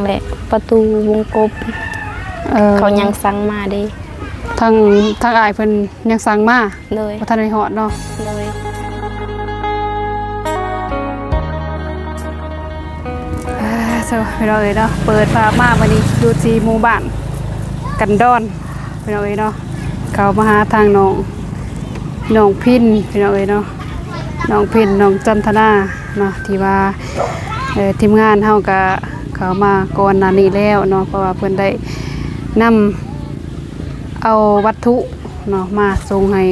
ແຫຼະ ປະຕູວົງກົບ ເອີ ເຂົາຍັງສັ່ງມາເດ້. ທາງ ທາງອ້າຍເພິ່ນຍັງສັ່ງມາ ໂດຍ ບໍ່ທັນໄດ້ຮອດເນາະ ໂດຍ. ເອີ ໂທ້ ພີ່ນ້ອງເອີຍເນາະ ເປີດພາບມາບັດນີ້ຢູ່ທີ່ໝູ່ບ້ານກັນດອນ ພີ່ນ້ອງເອີຍເນາະ ເຂົ້າມາຫາທາງນ້ອງ ນ້ອງພິນ ພີ່ນ້ອງເອີຍເນາະ ນ້ອງພິນ ນ້ອງຈັນທະນາເນາະ ທີ່ວ່າ ເອີ ທີມງານເຮົາກະເຂົ້າມາກ່ອນໜ້ານີ້ແລ້ວເນາະ ເພາະວ່າເພິ່ນໄດ້ນຳເອົາວັດຖຸເນາະ ມາສົ່ງໃຫ້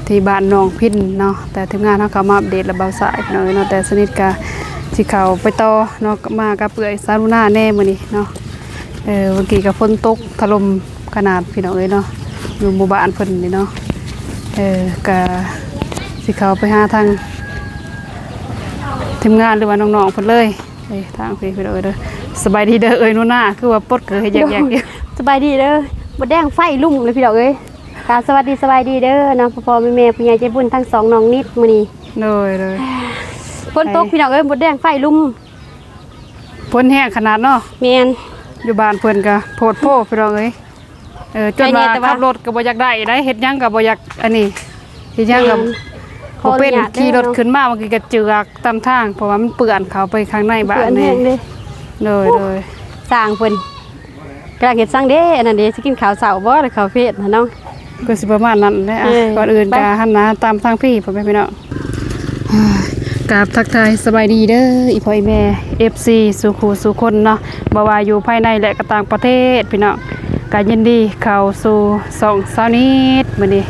ທີ່ບ້ານນ້ອງພິນເນາະ ແຕ່ທີມງານເຮົາເຂົ້າມາອັບເດດແລ້ວ ບ່າວສາຍ ພີ່ນ້ອງເອີຍເນາະ ແຕ່ສະນິດກະຊິເຂົ້າໄປຕໍ່ເນາະ ມາກັບເອື້ອຍສາວໜູນາແດ່ມື້ນີ້ເນາະ. ເອີ ເມື່ອກີ້ກະຝົນຕົກຖະຫຼົ່ມ ຂະໜາດ ພີ່ນ້ອງເອີຍເນາະ ຢູ່ໝູ່ບ້ານເພິ່ນນີ້ເນາະ ເອີ ກະຊິເຂົ້າໄປຫາທາງທີມງານ ຫຼືວ່ານ້ອງໆເພິ່ນເລີຍ ເອີ ທາງພີ້ ພີ່ນ້ອງເອີຍເດີ. ສະບາຍດີເດີເອື້ອຍໜູນາ ຄືວ່າປົດເກີເຮັດແຍກໆຢູ່. ສະບາຍດີເດີ ມົດແດງໄຟລຸມເລີຍ ພີ່ນ້ອງເອີຍ. ກະສະຫວັດດີສະບາຍດີເດີເນາະ ພໍ່ໆແມ່ໆ ຜູ້ໃຫຍ່ໃຈບຸນທັງສອງ ນ້ອງນິດມື້ນີ້ ໂດຍໆ ຝົນຕົກ ພີ່ນ້ອງເອີຍ ມົດແດງໄຟລຸມ. ຝົນແຮງຂະໜາດເນາະ ແມ່ນ ຢູ່ບ້ານເພິ່ນກະໂພດໂພ ພີ່ນ້ອງເອີຍ ເອີ ຈົນວ່າ ແຕ່ວ່າ ຂັບລົດກະບໍ່ຢາກໄດ້ໃດ ເຮັດຫຍັງກະບໍ່ຢາກອັນນີ້ ເຮັດຫຍັງກະ ແມ່ນ ບໍ່ເປັນ ຂໍອະນຸຍາດ ຂີ່ລົດຂຶ້ນມາ ບາງທີກະເຈື່ອກຕາມທາງ ເພາະວ່າມັນເປື້ອນເຂົ້າໄປຂ້າງໃນບ້ານ ເປື້ອນແຮງເດ້ ໂດຍໆ. ຊ່າງເພິ່ນ ກຳລັງເຮັດສັງເດ້ ອັນນັ້ນເດ້ ຊິກິນເຂົ້າເຊົ້າບໍ່ ແລ້ວເຂົ້າເພດນະເນາະ ກໍຊິປະມານນັ້ນແຫຼະ. ເອີ ກ່ອນອື່ນ ໄປ ກະຫັນໜ້າຕາມທາງພີ້ ພໍ່ແມ່ພີ່ນ້ອງ ກາບທັກທາຍສະບາຍດີເດີ ອີ່ພໍ່ອີ່ແມ່ ເອັຟຊີ ສູ່ຄູ່ສູ່ຄົນເນາະ ບໍ່ວ່າຢູ່ພາຍໃນ ແລະ ກະຕ່າງປະເທດ ພີ່ນ້ອງ ກະຍິນດີເຂົ້າສູ່ຊ່ອງສາວນິດມື້ນີ້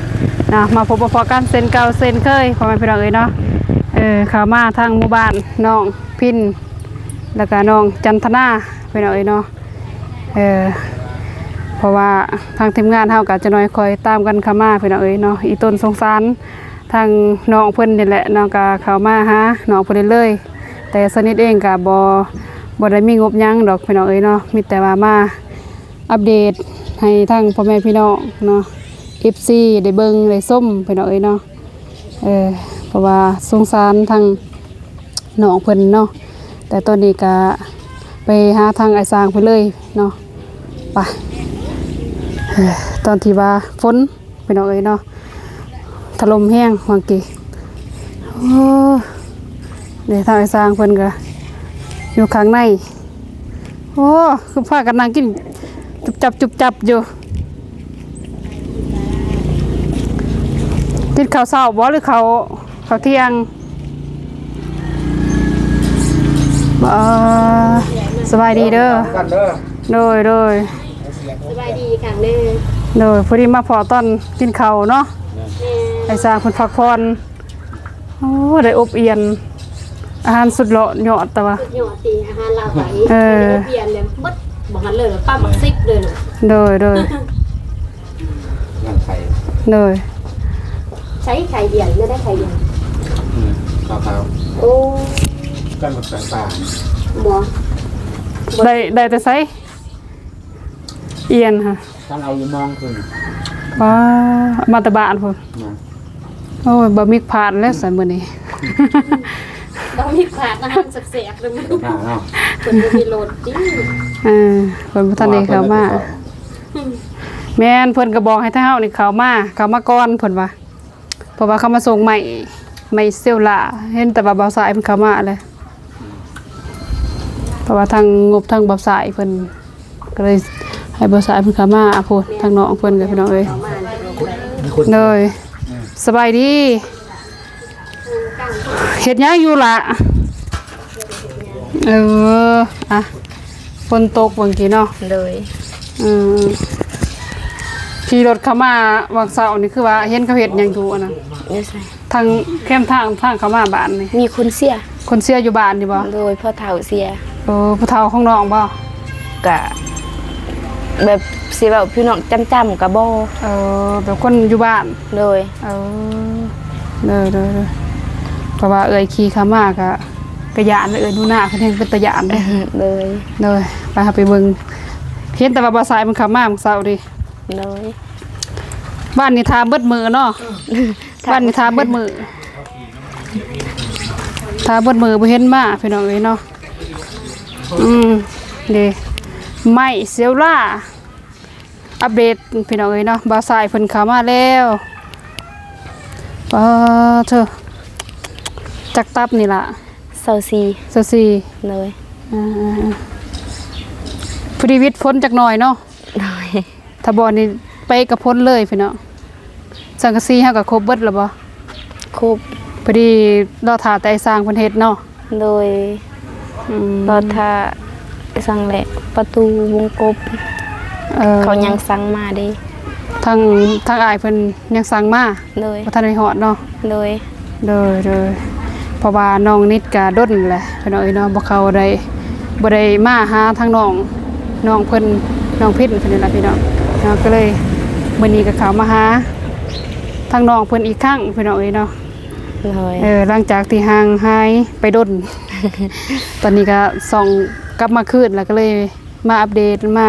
ເນາະ ມາພົບມາພໍ້ກັນເຊັ່ນເກົ່າເຊັ່ນເຄີຍ ພໍ່ແມ່ພີ່ນ້ອງເອີຍເນາະ. ເອີ ເຂົ້າມາທາງໝູ່ບ້ານນ້ອງພິນ ແລ້ວກະນ້ອງຈັນທະນາ ພີ່ນ້ອງເອີຍເນາະ. ເອີ ເພາະວ່າທາງທີມງານເຮົາກະຈະໜ້ອຍຄ່ອຍຕາມກັນເຂົ້າມາ ພີ່ນ້ອງເອີຍເນາະ ອີ່ຕົນສົງສານທາງນ້ອງເພິ່ນນີ້ແຫຼະເນາະ ກະເຂົ້າມາຫານ້ອງເພິ່ນເລີຍ ແຕ່ສະນິດເອງກະບໍ່ ບໍ່ໄດ້ມີງົບຫຍັງດອກ ພີ່ນ້ອງເອີຍເນາະ ມີແຕ່ວ່າມາອັບເດດໃຫ້ທາງພໍ່ແມ່ພີ່ນ້ອງເນາະ ເອັຟຊີ ໄດ້ເບິ່ງໄດ້ຊົມ ພີ່ນ້ອງເອີຍເນາະ. ເອີ ເພາະວ່າສົງສານທາງ ນ້ອງເພິ່ນເນາະ ແຕ່ຕອນນີ້ກະໄປຫາທາງອ້າຍຊ່າງເພິ່ນເລີຍເນາະ ໄປ. ເອີ ຕອນທີ່ວ່າຝົນ ພີ່ນ້ອງເອີຍເນາະ ຖະຫຼົ່ມແຮງຫວ່າງກີ້ ໂອ້ ນີ້ທາງອ້າຍຊ່າງເພິ່ນກະຢູ່ຂ້າງໃນ. ໂອ້ ຄືພາກັນນັ່ງກິນຈຸບຈັບຈຸບຈັບຢູ່ ກິນເຂົ້າເຊົ້າບໍ່ ຫຼືເຂົ້າ ເຂົ້າທ່ຽງ? ເອີ ສະບາຍດີເດີ ກັນເດີ ໂດຍ ໂດຍ ສະບາຍດີອີກຄັ້ງເດີ ໂດຍ. ພໍດີມາພໍ້ຕອນກິນເຂົ້າເນາະ ແມ່ນ ໃຫ້ຊ່າງເພິ່ນພັກຜ່ອນ. ໂອ້ ໄດ້ອົບອຽນອາຫານສຸດເລາະຍອດ ແຕ່ວ່າ ສຸດຍອດຕິ ອາຫານລາວໄປ ເອີ ໄດ້ອົບອຽນແລ້ວໝົດ ບໍ່ທັນເລີຍ ປາໝາກສິບເລີຍ. ໂດຍ ໂດຍ ງານໄຂ່ ໂດຍ ໃຊ້ໄຂ່ອຽນ ແນວໃດໄຂ່ອຽນ? ອືມ ຂາວໆ ໂອ້ ກັນໝາກສັງປ່າ ບໍ່ ໄດ້ ໄດ້ແຕ່ໃສ? ອຽນຫະ ທ່ານເອົາຢູ່ມອງພຸ້ນ ປ້າ ມາແຕ່ບ້ານພຸ້ນ ມາ ໂອ້ຍ ບໍ່ມີພາດແລ້ວຊັ້ນມື້ນີ້ ບໍ່ມີພາດອາຫານແຊບໆເລີຍມື້ນີ້ ເພິ່ນບໍ່ມີລົດຕິ ເອີ ເພິ່ນບໍ່ທັນໄດ້ເຂົ້າມາ ແມ່ນ ເພິ່ນກໍບອກໃຫ້ທາງເຮົານີ້ເຂົ້າມາ ເຂົ້າມາກ່ອນເພິ່ນວ່າ ເພາະວ່າເຂົາມາສົ່ງໄມ້ ໄມ້ເຊວລາ ເຫັນແຕ່ວ່າບ່າວຊາຍເພິ່ນເຂົ້າມາແຫຼະ ເພາະວ່າທາງງົບທາງບ່າວຊາຍເພິ່ນ ກໍເລີຍໃຫ້ບ່າວຊາຍເພິ່ນເຂົ້າມາ. ອາ ໂພດ ທາງນ້ອງເພິ່ນກໍ ພີ່ນ້ອງເອີຍ ໂດຍ ສະບາຍດີ ເຮັດຫຍັງຢູ່ລະ? ເອີ ອະ ຝົນຕົກເມື່ອກີ້ເນາະ ໂດຍ ອືມ ຂີ່ລົດເຂົ້າມາຫວ່າງເຊົ້ານີ້ ຄືວ່າເຫັນເຂົາເຮັດຫຍັງຢູ່ອັນນັ້ນ ຢູ່ໃສ? ທາງແຄມທາງ ທາງເຂົ້າມາບ້ານນີ້ ມີຄົນເສຍ ຄົນເສຍຢູ່ບ້ານນີ້ບໍ່? ໂດຍ ພໍ່ເຖົ້າເສຍ ໂອ້ ຜູ້ເຖົ້າຂອງນ້ອງບໍ່? ກະແບບຊິເວົ້າພີ່ນ້ອງຈ້ຳໆກະບໍ່ ເອີ ແບບຄົນຢູ່ບ້ານ ໂດຍ ເອີ ໂດຍ ໂດຍ ໂດຍ ເພາະວ່າເອື້ອຍຂີ່ເຂົ້າມາກະ ກະຢ້ານເອື້ອຍໜູນາ ເພິ່ນເຫັນເປັນຕາຢ້ານເດ້ ໂດຍ ໂດຍ ໄປ ເຮົາໄປເບິ່ງ ເຫັນແຕ່ວ່າບ່າວຊາຍມັນເຂົ້າມາມື້ເຊົ້ານີ້ ໂດຍ ບ້ານນີ້ຖ້າເບິດມື້ເນາະ ບ້ານນີ້ຖ້າເບິດມື້ ຖ້າເບິດມື້ບໍ່ເຫັນມາ ພີ່ນ້ອງເອີຍເນາະ ອືມ ເດ້ ໄມ້ເຊວລາ ອັບເດດພີ່ນ້ອງເອີຍເນາະ ບ່າວຊາຍເພິ່ນເຂົ້າມາແລ້ວ. ປາໂທ້ ຈັກຕັບນີ້ລະ? ຊາວສີ່ ຊາວສີ່ ໂດຍ. ອ່າ ພໍດີວິດຝົນຈັກໜ່ອຍເນາະ ໂດຍ. ຖ້າບໍ່ນີ້ໄປກັບຝົນເລີຍພີ່ນ້ອງ. ສັງກະສີເຮົາກໍຄົບເບິດແລ້ວບໍ່? ຄົບ. ພໍດີລໍຖ້າແຕ່ອ້າຍຊ່າງເພິ່ນເຮັດເນາະ. ໂດຍ. ອືມ ລໍຖ້າສັ່ງແຫຼະ ປະຕູວົງກົບ ເອີ ເຂົາຍັງສັ່ງມາເດ້. ທາງ ທາງອ້າຍເພິ່ນຍັງສັ່ງມາ. ໂດຍ. ບໍ່ທັນໄດ້ຮອດເນາະ. ໂດຍ. ໂດຍ ໂດຍ. ເພາະວ່ານ້ອງນິດກະດົນແຫຼະພີ່ນ້ອງເອີຍເນາະ ບໍ່ເຂົ້າໄດ້ ບໍ່ໄດ້ມາຫາທາງນ້ອງ ນ້ອງເພິ່ນ ນ້ອງພິນເພິ່ນນີ້ລະພີ່ນ້ອງເນາະ. ກໍເລີຍມື້ນີ້ກໍເຂົ້າມາຫາທາງນ້ອງເພິ່ນອີກຄັ້ງພີ່ນ້ອງເອີຍເນາະ. ໂດຍ. ເອີ ຫຼັງຈາກທີ່ຫ່າງຫາຍໄປດົນ ຕອນນີ້ກໍສ່ອງກັບມາຄືນ ແລ້ວກໍເລີຍມາອັບເດດ ມາ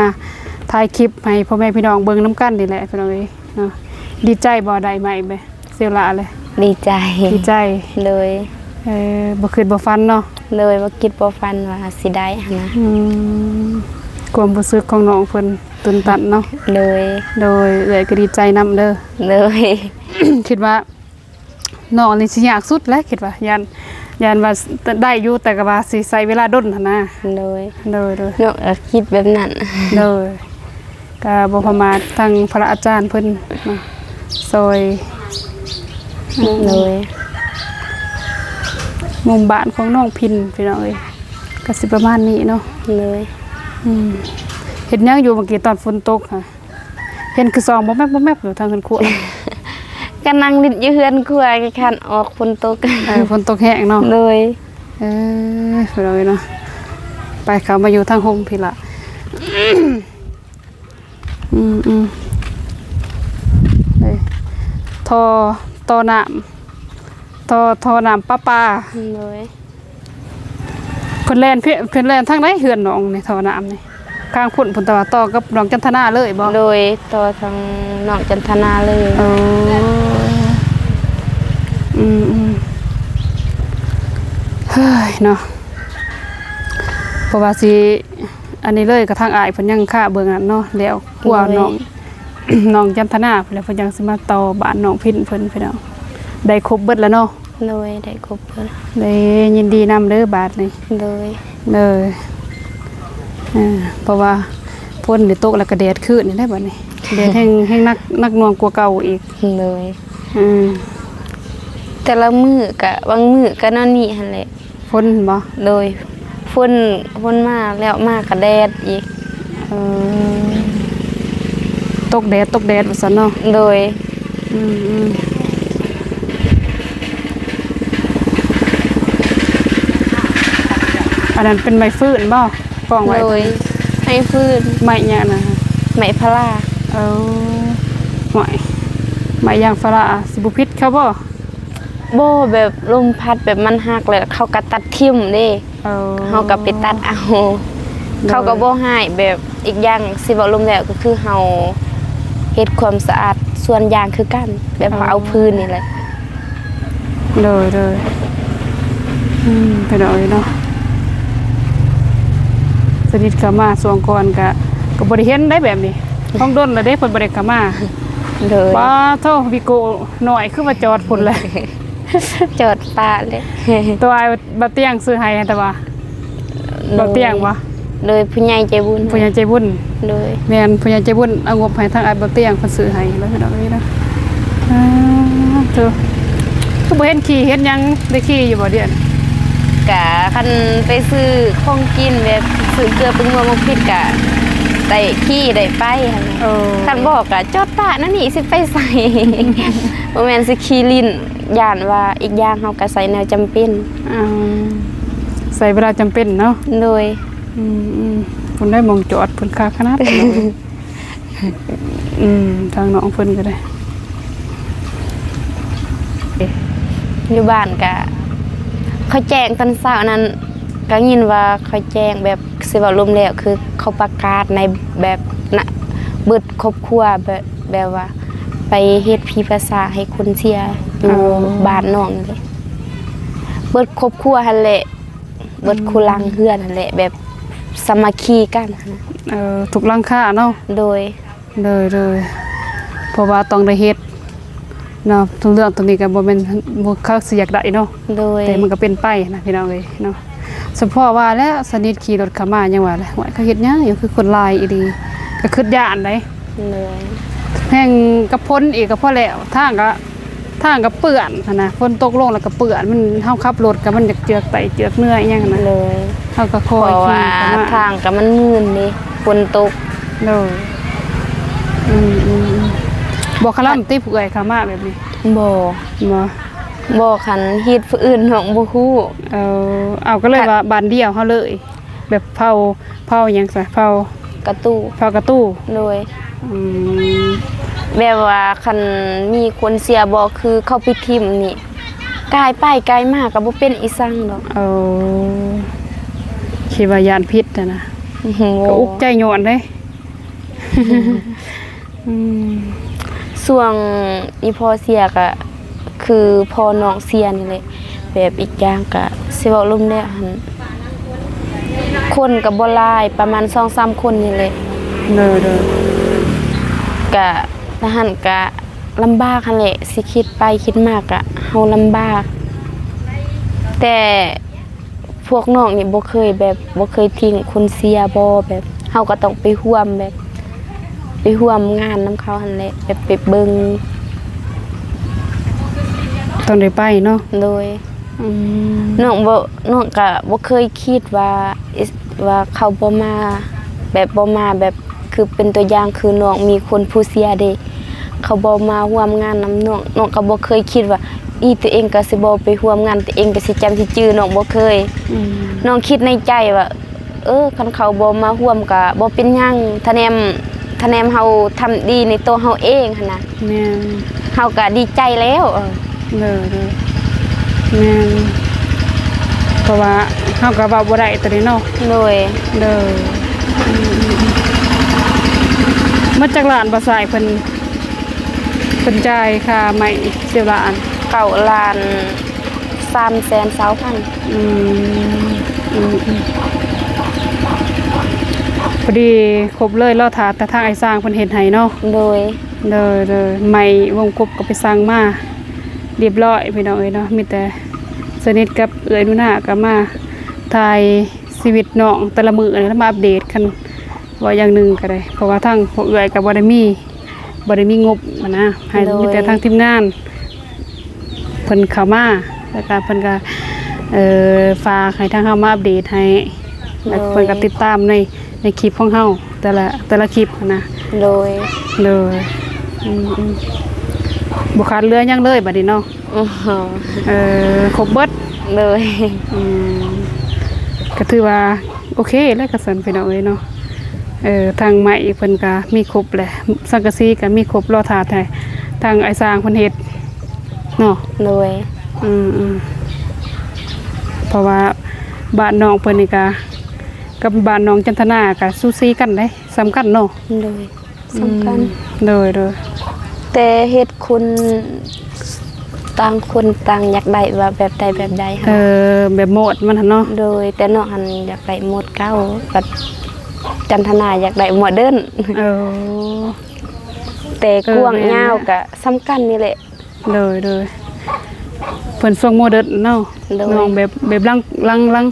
ຖ່າຍຄລິບໃຫ້ພໍ່ແມ່ພີ່ນ້ອງເບິ່ງນຳກັນນີ້ແຫຼະພີ່ນ້ອງເອີຍເນາະ. ດີໃຈບໍ່ ໄດ້ໄມ້ແບບ ເຊວລາເລີຍ? ດີໃຈ. ດີໃຈ. ໂດຍ. ເອີ ບໍ່ຄິດບໍ່ຝັນເນາະ. ໂດຍ. ບໍ່ຄິດບໍ່ຝັນວ່າຊິໄດ້ຫັ້ນນະ. ອືມ ຄວາມຮູ້ສຶກຂອງນ້ອງເພິ່ນຕື່ນຕັນເນາະ. ໂດຍ. ໂດຍ. ເອື້ອຍກໍດີໃຈນຳເດີ. ໂດຍ. ຄິດວ່ານ້ອງນີ້ຊິຍາກສຸດແຫຼະ ຄິດວ່າ ຢ້ານ ຢ້ານວ່າໄດ້ຢູ່ ແຕ່ກໍວ່າຊິໃຊ້ເວລາດົນຫັ້ນນະ. ໂດຍ. ໂດຍ ໂດຍ. ນ້ອງກໍຄິດແບບນັ້ນ. ໂດຍ. ກະບໍ່ປະໝາດ ທາງພະອາຈານເພິ່ນເນາະ ຊ່ອຍ. ໂດຍ. ມຸມບ້ານຂອງນ້ອງພິນພີ່ນ້ອງເອີຍ ກະຊິປະມານນີ້ເນາະ. ໂດຍ. ອືມ ເຮັດຫຍັງຢູ່ເມື່ອກີ້ຕອນຝົນຕົກຫະ? ເຫັນຄືສ່ອງບໍ່ແມບໆຢູ່ທາງເຮືອນຄົວ. ກະນັ່ງຫຼິ້ນຢູ່ເຮືອນຄົວ ກະຄັນອອກຝົນຕົກ. ເອີ ຝົນຕົກແຮງເນາະ. ໂດຍ. ເອີ ພີ່ນ້ອງເອີຍເນາະ ໄປ ເຂົ້າມາຢູ່ທາງຮົ່ມພີ້ລະ. ອືມໆ ເອີ ທໍ່ ທໍ່ນ້ຳ ທໍ່ ທໍ່ນ້ຳປະປາ. ໂດຍ. ເພິ່ນແລ່ນ ເພິ່ນແລ່ນທາງໃດເຮືອນນ້ອງນີ້ ທໍ່ນ້ຳນີ້? ຂ້າງພຸ້ນ ພຸ້ນ ແຕ່ວ່າຕໍ່ກັບໜອງຈັນທະນາເລີຍບໍ່? ໂດຍ. ຕໍ່ທາງໜອງຈັນທະນາເລີຍ. ໂອ້ ອືມໆ ເຮີ້ຍເນາະ ເພາະວ່າຊິ ອັນນີ້ເລີຍ ກະທາງອ້າຍເພິ່ນຍັງຄາເບິ່ງນັ້ນເນາະ ແລ້ວຂົວ ໂດຍ ນ້ອງ ນ້ອງຈັນທະນາພຸ້ນແຫຼະ ເພິ່ນຍັງຊິມາຕໍ່ບ້ານນ້ອງພິນເພິ່ນພີ່ນ້ອງ. ໄດ້ຄົບເບິດແລ້ວເນາະ? ໂດຍ. ໄດ້ຄົບເບິດ. ເດ້ ຍິນດີນຳເດີບາດນີ້. ໂດຍ. ເດີ ເອີ ເພາະວ່າຝົນນີ້ຕົກແລ້ວກະແດດຄືນນີ້ແຫຼະບາດນີ້ ແດດແຮງ ແຮງໜັກ ໜັກໜ່ວງກວ່າເກົ່າອີກ. ໂດຍ. ອືມ ແຕ່ລະມື້ກະ ບາງມື້ກະແນວນີ້ຫັ້ນແຫຼະ. ຝົນບໍ່? ໂດຍ. ຝົນ ຝົນມາແລ້ວ ມາກະແດດອີກ. ເອີ ຕົກແດດ ຕົກແດດວ່າຊັ້ນເນາະ. ໂດຍ. ອືມໆ ອັນນັ້ນເປັນໄມ້ຟືນບໍ່? ກອງໄວ້. ໂດຍ. ໄມ້ຟືນ. ໄມ້ຫຍັງນະ? ໄມ້ພາລາ. ເອີ ໄມ້ ໄມ້ຢາງພາລາ ຊິບໍ່ຜິດເຂົາບໍ່? ບໍ່ ແບບລົມພັດ ແບບມັນຫັກແລ້ວເຂົາກະຕັດຖິ້ມເດ້. ເອີ ເຮົາກະໄປຕັດເອົາ. ໂດຍ. ເຂົາກະບໍ່ຮ້າຍ ແບບ ອີກຢ່າງຊິເວົ້າລວມແລ້ວກະຄືເຮົາເຮັດຄວາມສະອາດສວນຢາງຄືກັນ ແບບ ເອີ ເຮົາເອົາຟືນນີ້ແຫຼະ. ໂດຍ ໂດຍ. ອືມ ພີ່ນ້ອງເອີຍເນາະ ສະນິດເຂົ້າມາຊ່ວງກ່ອນກະ ກະບໍ່ໄດ້ເຫັນໄດ໋ແບບນີ້ ຄອງດົນແລ້ວເດ້ ເພິ່ນບໍ່ໄດ້ເຂົ້າມາ. ໂດຍ. ປາໂທ້ ວິໂກ້ນ້ອຍຄືວ່າຈອດພຸ້ນແຫຼະ. ຈອດປະເລີຍ. ໂຕອ້າຍບ່າວຕຽງຊື້ໃຫ້ ແຕ່ວ່າ ໂດຍ ບ່າວຕຽງບໍ່? ໂດຍ. ຜູ້ໃຫຍ່ໃຈບຸນ. ຜູ້ໃຫຍ່ໃຈບຸນ. ໂດຍ. ແມ່ນ ຜູ້ໃຫຍ່ໃຈບຸນເອົາງົບໃຫ້ທາງອ້າຍບ່າວຕຽງເພິ່ນຊື້ໃຫ້ແລ້ວພີ່ນ້ອງເອີຍເນາະ. ອ່າ ໂທ້ ຄືບໍ່ເຫັນຂີ່ເຫັນຫຍັງ ໄດ້ຂີ່ຢູ່ບໍ່ດຽວນີ້? ກະຄັນໄປຊື້ຂອງກິນ ແບບ ຊື້ເກືອ ປຶກ ງົວ ໝາກພິກ ກະໄດ້ຂີ່ໄດ້ໄປຫັ້ນ. ໂອ້ ຄັນບໍ່ກະຈອດປະນັ້ນນີ້ ຊິໄປໃສ ບໍ່ແມ່ນຊິຂີ່ຫຼິ້ນ. ຢ້ານວ່າ ອີກຢ່າງເຮົາກະໃຊ້ແນວຈຳເປັນ. ອືມ ໃຊ້ເວລາຈຳເປັນເນາະ. ໂດຍ. ອືມໆ ພຸ້ນໄດ໋ ໝ່ອງຈອດເພິ່ນຄັກຂະໜາດ. ອືມ ທາງນ້ອງເພິ່ນກະໄດ້ ຢູ່ບ້ານກະ ເຂົາແຈ້ງຕອນເຊົ້ານັ້ນ ກະຍິນວ່າເຂົາແຈ້ງ ແບບ ຊິເວົ້າລວມແລ້ວ ຄືເຂົາປະກາດໃນ ແບບ ນະ ເບິດຄອບຄົວ ແບບ ແບບວ່າ ໄປເຮັດຜີປະສາດໃຫ້ຄົນເສຍຢູ່ ອໍ ບ້ານນ້ອງນີ້ແຫຼະ. ເບິດຄອບຄົວຫັ້ນແຫຼະ ເບິດ ອືມ ຄູ່ຫຼັງເຮືອນຫັ້ນແຫຼະ ແບບ ສາມັກຄີກັນ. ເອີ ທຸກຫຼັງຄາເນາະ. ໂດຍ ໂດຍ ໂດຍ ເພາະວ່າຕ້ອງໄດ້ເຮັດເນາະ ທຸກເລື່ອງໂຕນີ້ກໍບໍ່ແມ່ນ ບໍ່ ເຂົາຊິຢາກໄດ້ເນາະ. ໂດຍ ແຕ່ມັນກໍເປັນໄປນະ ພີ່ນ້ອງເອີຍເນາະ. ສະເພາະວ່າແລ້ວ ສະນິດຂີ່ລົດເຂົ້າມາ ຍັງວ່າແຫຼະ ໂອ້ຍ ເຂົາເຮັດຫຍັງຢູ່ ຄືຄົນຫຼາຍອີ່ຫຼີ ກໍຄິດຢ້ານໄດ໋. ໂດຍ ແຮ່ງກັບຝົນອີກກໍພໍແລ້ວ ທາງກໍ ທາງກໍເປື້ອນຫັ້ນນະ ຝົນຕົກລົງແລ້ວກໍເປື້ອນ ມັນ ເຮົາຂັບລົດກໍມັນຢາກເຈືອກໄຕເຈືອກເໜືອອີ່ຫຍັງຫັ້ນນະ. ໂດຍ ເຮົາກໍຄ່ອຍ ເພາະວ່າ ຂີ່ເຂົ້າມາ ທາງກໍມັນມື່ນເດ້ ຝົນຕົກ. ໂດຍ ອືມໆໆ ບໍ່ຄະລຳຕິຜູ້ເອື້ອຍເຂົ້າມາແບບນີ້? ບໍ່ ບໍ່ ບໍ່ ຄັນຮີດຜູ້ອື່ນນ້ອງບໍ່ຮູ້. ເອີ ເອົາ ກໍເລີຍວ່າບ້ານດຽວເຮົາເລີຍ ແບບເຜົ່າ ເຜົ່າຫຍັງຊະ? ເຜົ່າກະຕູ້. ເຜົ່າກະຕູ້. ໂດຍ ອືມ ແບບວ່າຄັນມີຄົນເສຍບໍ່ ຄືເຂົາໄປຖິ້ມນີ້ ກາຍໄປກາຍມາກໍບໍ່ເປັນອີ່ສັງດອກ. ເອີ ຄິດວ່າຢ້ານຜິດຫັ້ນນະ. ໂອ້ໂຫ ກໍອຸກໃຈຍ້ອນເດ້. ອືມ ຊ່ວງອີ່ພໍ່ເສຍກະຄືພໍ່ນ້ອງເສຍນີ້ແຫຼະ ແບບອີກຢ່າງກະຊິເວົ້າລົມແລ້ວຫັ້ນ ຄົນກະບໍ່ຫຼາຍ ປະມານສອງສາມຄົນນີ້ແຫຼະ. ໂດຍ ໂດຍ ກະ ທະຫານກະລຳບາກຫັ້ນແຫຼະ ຊິຄິດໄປຄິດມາກະເຮົາລຳບາກ ແຕ່ ພວກນ້ອງນີ້ບໍ່ເຄີຍແບບ ບໍ່ເຄີຍຖິ້ມຄົນເສຍບໍ່ ແບບເຮົາກໍຕ້ອງໄປຮ່ວມແບບ ໄປຮ່ວມງານນຳເຂົາຫັ້ນແຫຼະ ແບບໄປເບິ່ງ ຕ້ອງໄດ້ໄປເນາະ. ໂດຍ ອືມ ນ້ອງບໍ່ ນ້ອງກໍບໍ່ເຄີຍຄິດວ່າ ວ່າເຂົາບໍ່ມາ ແບບບໍ່ມາແບບ ຄືເປັນຕົວຢ່າງ ຄືນ້ອງມີຄົນຜູ້ເສຍເດ້ ເຂົາບໍ່ມາຮ່ວມງານນຳນ້ອງ ນ້ອງກໍບໍ່ເຄີຍຄິດວ່າ ອີ ຕົວເອງກໍຊິບໍ່ໄປຮ່ວມງານ ຕົວເອງກໍຊິຈຳຊິຈື່ ນ້ອງບໍ່ເຄີຍ. ອືມ ນ້ອງຄິດໃນໃຈວ່າ ເອີ ຄັນເຂົາບໍ່ມາຮ່ວມກໍບໍ່ເປັນຫຍັງ ຖ້າແນມ ຖ້າແນມເຮົາທຳດີໃນຕົວເຮົາເອງຫັ້ນນະ. ແມ່ນ ເຮົາກໍດີໃຈແລ້ວ. ເອີ ໂດຍ ໂດຍ ແມ່ນ ເພາະວ່າເຮົາກໍເວົ້າບໍ່ໄດ້ຕົວນີ້ເນາະ. ໂດຍ ໂດຍ ອືມໆໆ ໝົດຈັກລ້ານບໍ່ຊາຍ ເພິ່ນ ເພິ່ນຈ່າຍຄ່າໄມ້ສິບລ້ານ? ເກົ້າລ້ານສາມແສນຊາວພັນ. ອືມ ອືມໆ ພໍດີຄົບເລີຍ ລໍຖ້າແຕ່ທາງອ້າຍຊ້າງເພິ່ນເຮັດໃຫ້ເນາະ. ໂດຍ ໂດຍ ໂດຍ ໄມ້ວົງກົບກໍໄປສັ່ງມາ ຮຽບຮ້ອຍພີ່ນ້ອງເອີຍເນາະ. ມີແຕ່ສະໜິດກັບເອື້ອຍໜູນາກໍມາຖ່າຍຊີວິດນ້ອງແຕ່ລະມື້ນີ້ລະ ມາອັບເດດ ຄັນເວົ້າຢ່າງໜຶ່ງກໍໄດ້ ເພາະວ່າທາງພວກເອື້ອຍກໍບໍ່ໄດ້ມີ ບໍ່ໄດ້ມີງົບຫັ້ນນະ ໃຫ້ ໂດຍ ມີແຕ່ທາງທີມງານເພິ່ນເຂົ້າມາ ແລ້ວກໍເພິ່ນກໍ ເອີ ຝາກໃຫ້ທາງເຮົາມາອັບເດດໃຫ້ ແລ້ວ ໂດຍ ເພິ່ນກໍຕິດຕາມໃນ ໃນຄລິບຂອງເຮົາ ແຕ່ລະ ແຕ່ລະຄລິບຫັ້ນນະ. ໂດຍ ໂດຍ ອືມໆ ບໍ່ຂາດເຫຼືອຫຍັງເລີຍບັດນີ້ເນາະ. ອໍ ເອີ ຄົບເບິດ. ໂດຍ ອືມ ກໍຖືວ່າໂອເຄແລ້ວ ກະຊັ້ນພີ່ນ້ອງເອີຍເນາະ. ເອີ ທາງໄມ້ເພິ່ນກະມີຄົບແຫຼະ ສັງກະສີກະມີຄົບ ລໍຖ້າແຕ່ທາງອ້າຍຊ້າງເພິ່ນເຮັດເນາະ. ໂດຍ ອືມໆ ເພາະວ່າບ້ານນ້ອງເພິ່ນນີ້ກະ ກັບບ້ານນ້ອງຈັນທະນາກະສູສີກັນເດ້ ສ່ຳກັນເນາະ. ໂດຍ ອືມ ສຳຄັນ. ໂດຍ ໂດຍ ແຕ່ເຮັດຄົນ ຕ່າງຄົນຕ່າງຢາກໄດ້ວ່າແບບໃດແບບໃດ. ເອີ ແບບໂໝດມັນຫັ້ນເນາະ. ໂດຍ ແຕ່ນ້ອງຫັ້ນຢາກໄດ້ໂໝດເກົ່າ ບັດຈັນທະນາຢາກໄດ້ໂມເດີນ. ເອີ ແຕ່ ເອີ ກວ້າງ ແມ່ນ ຍາວ ແມ່ນ ກະສ່ຳກັນນີ້ແຫຼະ. ໂດຍ ໂດຍ ເພິ່ນຊົງໂມເດີນເນາະ. ໂດຍ ນ້ອງແບບ ແບບຫຼັງ ຫຼັງ ຫຼັງ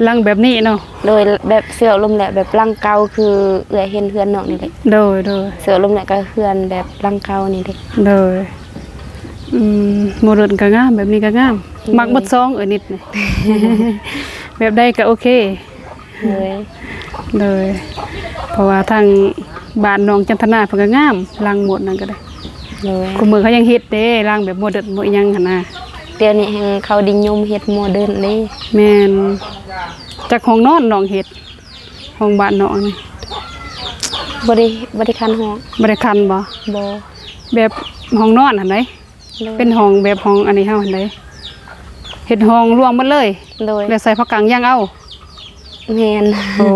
ຫຼັງແບບນີ້ເນາະ. ໂດຍ ແບບເຊື່ອລົມແຫຼະ ແບບຫຼັງເກົ່າ ຄືເອື້ອຍເຫັນເຮືອນນ້ອງນີ້ແຫຼະ. ໂດຍ ໂດຍ ເຊື່ອລົມແຫຼະ ກໍເຮືອນແບບຫຼັງເກົ່ານີ້ເດ້. ໂດຍ ອືມ ໂມເດີນກໍງາມ ແບບນີ້ກໍງາມ. ໂດຍ ມັກໝົດສອງ ເອີ ນິດນີ້ ແບບໃດກໍໂອເຄ. ໂດຍ ໂດຍ ເພາະວ່າທາງບ້ານນ້ອງຈັນທະນາເພິ່ນກໍງາມ ຫຼັງໂມດນັ້ນກໍໄດ້. ໂດຍ ຄູ່ມື້ເຂົາຍັງເຮັດເດ້ ຫຼັງແບບໂມເດີນ ບໍ່ອີ່ຫຍັງຫັ້ນນະ. ດຽວນີ້ແຮ່ງເຂົານິຍົມເຮັດໂມເດີນເດ້. ແມ່ນ ຈັກຫ້ອງນອນນ້ອງເຮັດ ຫ້ອງບ້ານນ້ອງນີ້? ບໍ່ໄດ້ ບໍ່ໄດ້ຄັນຫ້ອງ. ບໍ່ໄດ້ຄັນບໍ່? ບໍ່ ແບບຫ້ອງນອນຫັ້ນໃດ. ໂດຍ ເປັນຫ້ອງແບບຫ້ອງອັນນີ້ເຮົາຫັ້ນໃດ ເຮັດຫ້ອງລວມໝົດເລີຍ. ໂດຍ ແລ້ວໃສ່ຜ້າກັງຢາງເອົາ. ແມ່ນ ໂອ້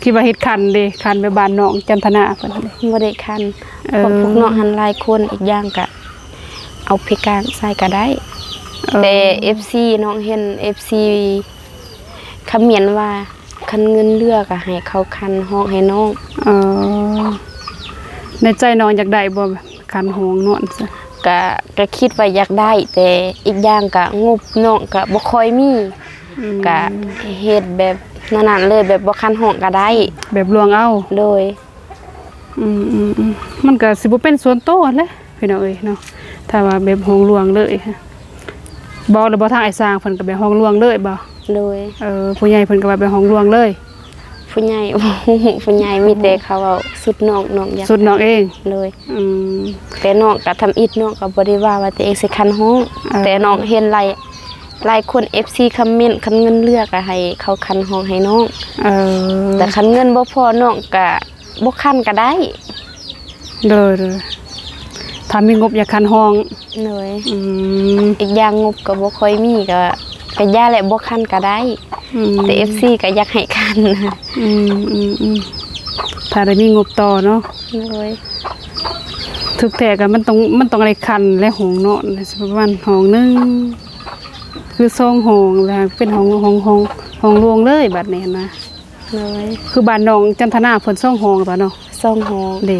ຄິດວ່າເຮັດຄັນເດ້ ຄັນແບບບ້ານນ້ອງຈັນທະນາເພິ່ນຫັ້ນເດ້. ບໍ່ໄດ້ຄັນ ເອີ ເພາະພວກນ້ອງຫັ້ນຫຼາຍຄົນ ອີກຢ່າງກະເອົາຜ້າກັງໃສ່ກະໄດ້. ເອີ ແຕ່ເອັຟຊີ ນ້ອງເຫັນເອັຟຊີຄອມເມັນວ່າ ຄັນເງິນເຫຼືອກໍໃຫ້ເຂົາຂັນຮ້ອງໃຫ້ນ້ອງ. ເອີ ໃນໃຈນ້ອງຢາກໄດ້ບໍ່ ຂັນຮ້ອງນອນຊະ? ກະ ກະຄິດວ່າຢາກໄດ້ ແຕ່ອີກຢ່າງກະງົບນ້ອງກະບໍ່ຄ່ອຍມີ. ອືມ ກະເຮັດແບບນັ້ນໆເລີຍ ແບບບໍ່ຂັນຮ້ອງກະໄດ້ ແບບລວງເອົາ. ໂດຍ. ອືມໆໆ ມັນກະຊິບໍ່ເປັນສ່ວນໂຕຫັ້ນແຫຼະພີ່ນ້ອງເອີຍເນາະ ຖ້າວ່າແບບຮ້ອງລວງເລີຍ. ບອກແລ້ວບໍ່ ທາງອ້າຍຊ່າງເພິ່ນກະແບບຮ້ອງລວງເລີຍບໍ່? ໂດຍ. ເອີ ຜູ້ໃຫຍ່ເພິ່ນກະວ່າແບບຮ້ອງລວງເລີຍ. ຜູ້ໃຫຍ່ ຜູ້ໃຫຍ່ມີແຕ່ເຂົາເວົ້າຊຸດນ້ອງ ນ້ອງຢາກ ຊຸດນ້ອງເອງ. ໂດຍ. ອືມ ແຕ່ນ້ອງກະທຳອິດ ນ້ອງກະບໍ່ໄດ້ວ່າ ວ່າຕົວເອງຊິຂັນຮ້ອງ. ເອີ ແຕ່ນ້ອງເຫັນຫຼາຍ ຫຼາຍຄົນ ເອັຟຊີ ຄອມເມັນ ຄັນເງິນເຫຼືອກະໃຫ້ເຂົາຂັນຮ້ອງໃຫ້ນ້ອງ. ເອີ ແຕ່ຄັນເງິນບໍ່ພໍ ນ້ອງກະບໍ່ຂັນກະໄດ້. ໂດຍໆ ຖ້າມີງົບຢາກຂັນຮ້ອງ. ໂດຍ. ອືມ ອີກຢ່າງງົບກໍບໍ່ຄ່ອຍມີ ກໍ ກໍຢ່າແຫຼະ ບໍ່ຂັນກໍໄດ້. ອືມ ແຕ່ເອັຟຊີກໍຢາກໃຫ້ຂັນ. ອືມໆໆ ຖ້າໄດ້ມີງົບຕໍ່ເນາະ. ໂດຍ. ຖືກແທ້ກໍມັນຕ້ອງ ມັນຕ້ອງໄດ້ຂັນແລະ ຫ້ອງນອນ ປະມານຫ້ອງໜຶ່ງ ຫຼື ສອງຫ້ອງ ແລ້ວເປັນຫ້ອງ ຫ້ອງ ຫ້ອງ ຫ້ອງລວງເລີຍ ບັດນີ້ນະ. ໂດຍ. ຄືບ້ານນ້ອງຈັນທະນາເພິ່ນສອງຫ້ອງຕົວະເນາະ. ສອງຫ້ອງ. ເດ້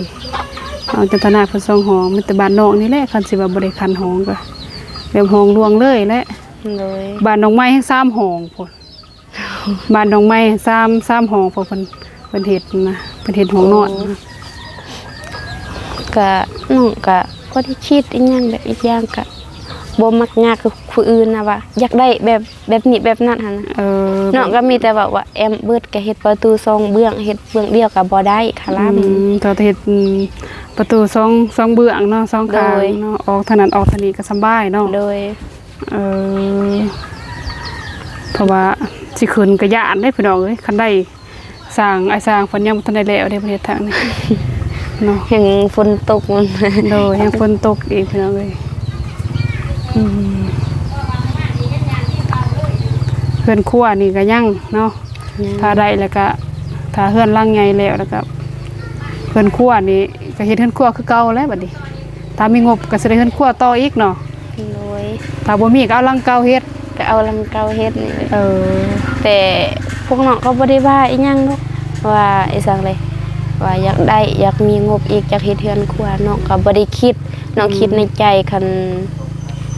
ນ້ອງຈັນທະນາເພິ່ນສອງຫ້ອງ ມີແຕ່ບ້ານນ້ອງນີ້ແຫຼະ ຄັນຊິວ່າບໍ່ໄດ້ຂັນຫ້ອງກໍແບບຫ້ອງລວງເລີຍແຫຼະ. ໂດຍ. ບ້ານນ້ອງໄມ້ແຮ່ງສາມຫ້ອງພຸ້ນ ບ້ານນ້ອງໄມ້ສາມ ສາມຫ້ອງ ເພາະເພິ່ນ ເພິ່ນເຮັດນະ ເພິ່ນເຮັດຫ້ອງນອນ. ໂອ້ ກະ ນ້ອງກະບໍ່ໄດ້ຄິດອີ່ຫຍັງ ແບບອີກຢ່າງກະບໍ່ມັກຍາກຄືຜູ້ອື່ນນະ ວ່າຢາກໄດ້ແບບ ແບບນີ້ແບບນັ້ນຫັ້ນນະ. ເອີ ນ້ອງກໍມີແຕ່ເວົ້າວ່າ ແອ້ມເບິດກໍເຮັດປະຕູສອງເບື້ອງ ເຮັດເບື້ອງດຽວກໍບໍ່ໄດ້ຄະລຳ. ອືມ ຖ້າເຮັດ ອືມ ປະຕູສອງ ສອງເບື້ອງເນາະ ສອງຂ້າງເນາະ. ໂດຍ. ອອກທາງນັ້ນອອກທາງນີ້ກໍສະບາຍເນາະ. ໂດຍ. ເອີ ເພາະວ່າຊິຂຶ້ນກໍຢ້ານເດ້ພີ່ນ້ອງເອີຍ ຄັນໄດ້ ສ້າງ ອ້າຍຊ່າງເພິ່ນຍັງບໍ່ທັນໄດ້ແລ້ວເດ້ ປະເທດທາງນີ້ເນາະ ແຮ່ງຝົນຕົກ. ໂດຍ ແຮ່ງຝົນຕົກອີກພີ່ນ້ອງເອີຍ. ອືມ ເຮືອນຄົວນີ້ກໍຍັງເນາະ ຍັງ ຖ້າໄດ້ແລ້ວກໍ ຖ້າເຮືອນຫຼັງໃຫຍ່ແລ້ວ ແລ້ວກໍເຮືອນຄົວນີ້ກໍເຮັດເຮືອນຄົວຄືເກົ່າແຫຼະບັດນີ້. ຖ້າມີງົບກໍຊິໄດ້ເຮືອນຄົວຕໍ່ອີກເນາະ. ໂດຍ. ຖ້າບໍ່ມີກໍເອົາຫຼັງເກົ່າເຮັດ. ກໍເອົາຫຼັງເກົ່າເຮັດນີ້ແຫຼະ. ເອີ ແຕ່ພວກນ້ອງກໍບໍ່ໄດ້ວ່າອີ່ຫຍັງດອກ ວ່າອີ່ຫຍັງເລີຍ ວ່າຢາກໄດ້ ຢາກມີງົບອີກ ຢາກເຮັດເຮືອນຄົວ. ນ້ອງກໍບໍ່ໄດ້ຄິດ ນ້ອງ ອືມ ຄິດໃນໃຈ ຄັນ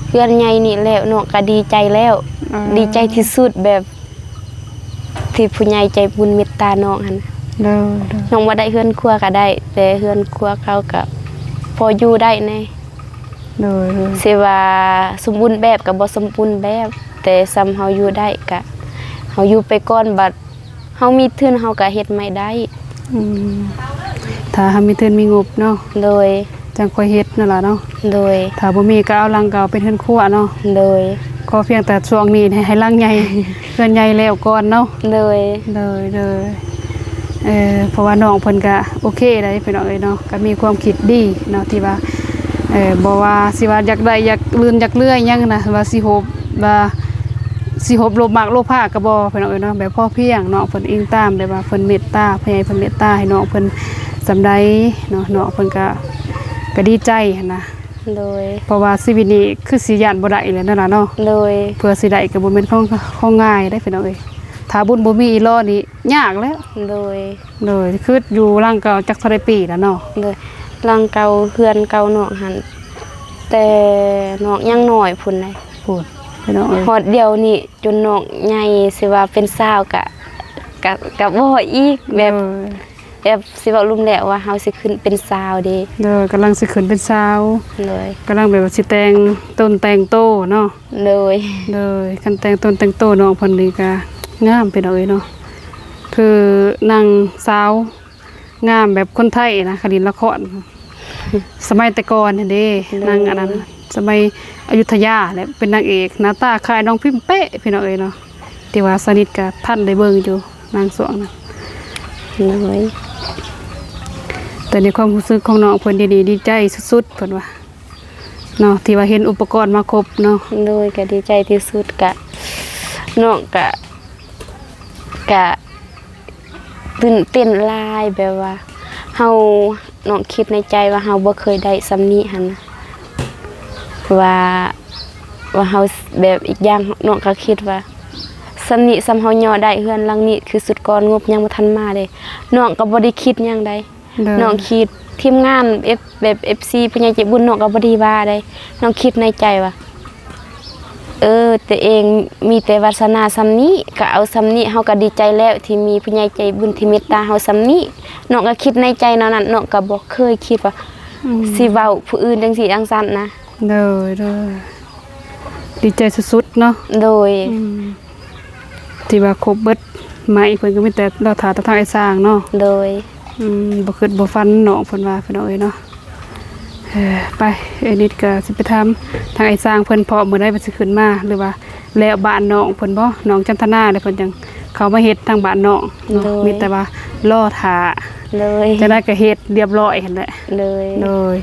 ເຮືອນໃຫຍ່ນີ້ແລ້ວ ນ້ອງກໍດີໃຈແລ້ວ. ເອີ ດີໃຈທີ່ສຸດ ແບບ ທີ່ຜູ້ໃຫຍ່ໃຈບຸນເມດຕານ້ອງຫັ້ນນະ. ໂດຍ ໂດຍ. ນ້ອງບໍ່ໄດ້ເຮືອນຄົວກໍໄດ້ ແຕ່ເຮືອນຄົວເກົ່າກໍພໍຢູ່ໄດ້ແດ່. ໂດຍ ໂດຍ. ຊິວ່າສົມບູນແບບກໍບໍ່ສົມບູນແບບ ແຕ່ສ່ຳເຮົາຢູ່ໄດ້ກໍເຮົາຢູ່ໄປກ່ອນ ບັດເຮົາມີທຶນເຮົາກໍເຮັດໃໝ່ໄດ້. ອືມ ຖ້າເຮົາມີທຶນມີງົບເນາະ. ໂດຍ. ຈັ່ງຄ່ອຍເຮັດນັ້ນລະເນາະ. ໂດຍ. ຖ້າບໍ່ມີກໍເອົາຫຼັງເກົ່າເປັນເຮືອນຄົວເນາະ. ໂດຍ. ຂໍພຽງແຕ່ຊ່ວງນີ້ໃຫ້ ໃຫ້ຫຼັງໃຫຍ່ ເຮືອນໃຫຍ່ແລ້ວກ່ອນເນາະ. ໂດຍ. ໂດຍ ໂດຍ. ເອີ ເພາະວ່ານ້ອງເພິ່ນກະໂອເຄໄດ໋ພີ່ນ້ອງເອີຍເນາະ ກະມີຄວາມຄິດດີເນາະ ທີ່ວ່າ ເອີ ບໍ່ວ່າຊິວ່າຢາກໄດ້ ຢາກລື່ນ ຢາກເລື່ອຍຫຍັງນະ ວ່າຊິໂຫບ ວ່າຊິໂຫບໂລບມາກໂລພາກະບໍ່ພີ່ນ້ອງເອີຍເນາະ ແບບພໍພຽງເນາະ ເພິ່ນອີງຕາມແບບວ່າເພິ່ນເມດຕາ ຜູ້ໃຫຍ່ເພິ່ນເມດຕາໃຫ້ນ້ອງເພິ່ນສ່ຳໃດເນາະ ນ້ອງເພິ່ນກະ ກະດີໃຈຫັ້ນນະ. ໂດຍ. ເພາະວ່າຊີວິດນີ້ຄືຊິຢ້ານບໍ່ໄດ້ແລ້ວນັ້ນລະເນາະ. ໂດຍ. ເພື່ອຊິໄດ້ກໍບໍ່ແມ່ນຂອງ ຂອງງ່າຍເດ້ພີ່ນ້ອງເອີຍ ຖ້າບຸນບໍ່ມີອີ່ຫຼໍນີ້ຍາກແລ້ວ. ໂດຍ. ໂດຍ ຄືຢູ່ຫຼັງເກົ່າຈັກເທົ່າໃດປີແລ້ວເນາະ? ໂດຍ ຫຼັງເກົ່າ ເຮືອນເກົ່ານ້ອງຫັ້ນ ແຕ່ນ້ອງຍັງນ້ອຍພຸ້ນໃດ໋ ພຸ້ນ ພີ່ນ້ອງເອີຍ ຮອດດຽວນີ້ຈົນນ້ອງໃຫຍ່ ຊິວ່າເປັນສາວກະ ກະ ກະບໍ່ອີກ ແບບ ໂດຍ ແບບຊິເວົ້າລວມແລ້ວວ່າເຮົາຊິຂຶ້ນເປັນສາວເດ້. ໂດຍ ກຳລັງຊິຂຶ້ນເປັນສາວ. ໂດຍ ກຳລັງແບບວ່າຊິແຕ່ງຕົນແຕ່ງໂຕເນາະ. ໂດຍ. ໂດຍ ຄັນແຕ່ງຕົນແຕ່ງໂຕນ້ອງເພິ່ນນີ້ກະງາມພີ່ນ້ອງເອີຍເນາະ ຄືນາງສາວງາມແບບຄົນໄທນະ ຄັນຫຼິ້ນລະຄອນ ສະໄໝແຕ່ກ່ອນຫັ້ນເດ້. ໂດຍ. ນາງອັນນັ້ນ ສະໄໝອະຍຸດທະຍາແຫຼະ ເປັນນາງເອກ ໜ້າຕາຄ້າຍນ້ອງພິມເປະພີ່ນ້ອງເອີຍເນາະ ທີ່ວ່າສະໜິດກະທັນໄດ້ເບິ່ງຢູ່ນາງຊ່ວງນັ້ນ. ໂດຍ. ແຕ່ໃນຄວາມຮູ້ສຶກຂອງນ້ອງເພິ່ນດຽວນີ້ດີໃຈສຸດໆ ເພິ່ນວ່າ ເນາະ ທີ່ວ່າເຫັນອຸປະກອນມາຄົບເນາະ. ໂດຍ ກະດີໃຈທີ່ສຸດ ກະ ນ້ອງກະ ກະຕື່ນເຕັ້ນຫຼາຍ ແບບວ່າເຮົາ ນ້ອງຄິດໃນໃຈວ່າເຮົາບໍ່ເຄີຍໄດ້ສ່ຳນີ້ຫັ້ນນະ ວ່າ ວ່າເຮົາ ແບບອີກຢ່າງນ້ອງກະຄິດວ່າ ສ່ຳນີ້ ສ່ຳເຮົາຍໍ້ໄດ້ ເຮືອນຫຼັງນີ້ຄືສຸດກ່ອນ ງົບຍັງບໍ່ທັນມາເດ້. ນ້ອງກໍບໍ່ໄດ້ຄິດຫຍັງໃດ. ໂດຍ ນ້ອງຄິດ ທີມງານເອັຟ ແບບເອັຟຊີ ຜູ້ໃຫຍ່ໃຈບຸນ ນ້ອງກໍບໍ່ໄດ້ວ່າໃດ. ນ້ອງຄິດໃນໃຈວ່າ ເອີ ຕົວເອງມີແຕ່ວາສະໜາສ່ຳນີ້ ກໍເອົາສ່ຳນີ້ ເຮົາກໍດີໃຈແລ້ວ ທີ່ມີຜູ້ໃຫຍ່ໃຈບຸນທີ່ເມດຕາເຮົາສ່ຳນີ້. ນ້ອງກໍຄິດໃນໃຈແນວນັ້ນ ນ້ອງກໍບໍ່ເຄີຍຄິດວ່າ ອືມ ຊິເວົ້າຜູ້ອື່ນຈັ່ງຊີ້ຈັ່ງຊັ້ນນະ. ໂດຍ ໂດຍ ດີໃຈສຸດໆເນາະ. ໂດຍ ອືມ ທີ່ວ່າຄົບເບິດ ໄມ້ເພິ່ນກໍມີແຕ່ລໍຖ້າແຕ່ທາງອ້າຍຊ້າງເນາະ. ໂດຍ ອືມ ບໍ່ຄິດບໍ່ຝັນນ້ອງເພິ່ນວ່າ ພີ່ນ້ອງເອີຍເນາະ. ເອີ ໄປ ເອື້ອຍນິດກໍຊິໄປຖາມທາງອ້າຍຊ້າງເພິ່ນ ເພາະມື້ໃດເພິ່ນຊິຂຶ້ນມາ ຫຼືວ່າແລ້ວບ້ານນ້ອງເພິ່ນບໍ່ ນ້ອງຈັນທະນາ ແລ້ວເພິ່ນຈັ່ງເຂົ້າມາເຮັດທາງບ້ານນ້ອງເນາະ. ໂດຍ ມີແຕ່ວ່າລໍຖ້າ. ໂດຍ ຈັ່ງໃດກໍເຮັດລຽບຮ້ອຍຫັ້ນແຫຼະ. ໂດຍ ໂດຍ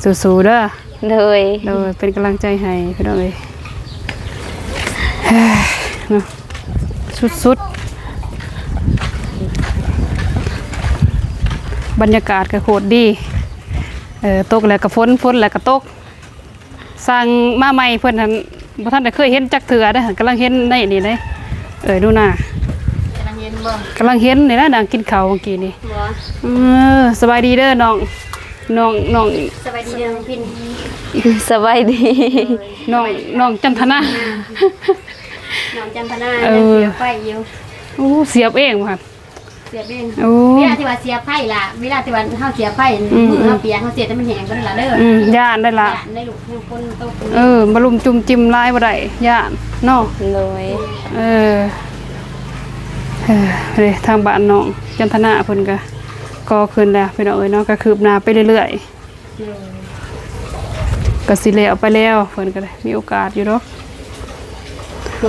ສູ້ໆເດີ. ໂດຍ ໂດຍ ເປັນກຳລັງໃຈໃຫ້ພີ່ນ້ອງເອີຍ. ເນາະ ສຸດໆ ບັນຍາກາດກໍໂຄດດີ. ເອີ ຕົກແລ້ວກໍຝົນ ຝົນແລ້ວກໍຕົກ. ສ້າງມາໃໝ່ເພິ່ນຫັ້ນ ບໍ່ທັນໄດ້ເຄີຍເຫັນຈັກເທື່ອເດ້ ກຳລັງເຫັນໃນນີ້ເດ້. ເອີ ດູໜ້າ ກຳລັງເຫັນບໍ່? ກຳລັງເຫັນນີ້ແຫຼະ ນັ່ງກິນເຂົ້າເມື່ອກີ້ນີ້. ບໍ່ ເອີ ສະບາຍດີເດີນ້ອງ ນ້ອງ ນ້ອງ ສະບາຍດີເດີນ້ອງພິນ. ສະບາຍດີ ນ້ອງ ນ້ອງຈັນທະນາ ນ້ອງຈັນທະນາ. ເອີ ຍັງສຽບໄຟຢູ່. ໂອ້ ສຽບເອງບໍ່? ສຽບເອງ. ໂອ້ ເວລາທີ່ວ່າສຽບໄຟລະ ເວລາທີ່ວ່າເຮົາສຽບໄຟ ອືມ ມືເຮົາປຽກ ເຮົາສຽບແຕ່ມັນແຫ້ງກໍໄດ້ລະເດີ. ອືມ ຢ້ານໄດ້ລະ ຢ້ານໄດ້ລູກ ຍັງຝົນຕົກ. ເອີ ມາລຸມຈຸ່ມຈິ່ມຫຼາຍບໍ່ໄດ້ ຢ້ານເນາະ. ໂດຍ ເອີ ເອີ ເດ້ ທາງບ້ານນ້ອງຈັນທະນາເພິ່ນກໍກໍ່ຂຶ້ນແລ້ວພີ່ນ້ອງເອີຍເນາະ ກໍຄືບໜ້າໄປເລື້ອຍໆ. ໂດຍ ກໍຊິແລ້ວໄປແລ້ວ ເພິ່ນກໍໄດ້ມີໂອກາດຢູ່ດອກ.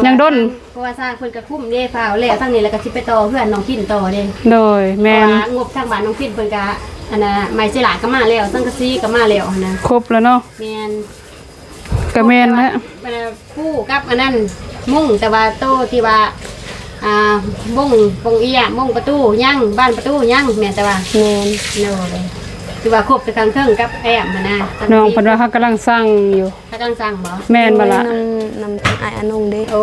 ຍັງດົນ ເພາະວ່າຊ່າງເພິ່ນກໍຄຸ້ມເດ້ ຟ້າວແລ້ວທາງນີ້ ແລ້ວກໍຊິໄປຕໍ່ເຮືອນນ້ອງພິນຕໍ່ເດ້. ໂດຍ ແມ່ນ ເພາະວ່າງົບທາງບ້ານນ້ອງພິນເພິ່ນກໍ ອັນນ່າ ໄມ້ເຊລາກໍມາແລ້ວ ສັງກະສີກໍມາແລ້ວຫັ້ນນະ. ຄົບແລ້ວເນາະ. ແມ່ນ ກໍແມ່ນແຫຼະ ອັນນ່າ ປູກັບອັນນັ້ນມຸງ ແຕ່ວ່າໂຕທີ່ວ່າ ອ່າ ບົງ ບົງເອຍ ບົງປະຕູຍັງ ບານປະຕູຍັງ ແມ່ນແຕ່ວ່າ. ແມ່ນ ໂດຍ ຄືວ່າຄົບແຕ່ທາງເທິງກັບແອ້ມຫັ້ນນະ. ນ້ອງເພິ່ນວ່າເຂົາກຳລັງສັ່ງຢູ່. ເຂົາກຳລັງສັ່ງບໍ່? ແມ່ນບໍ່ລະ? ໂດຍ ນຳ ນຳທາງອ້າຍອານົງເດ້. ໂອ້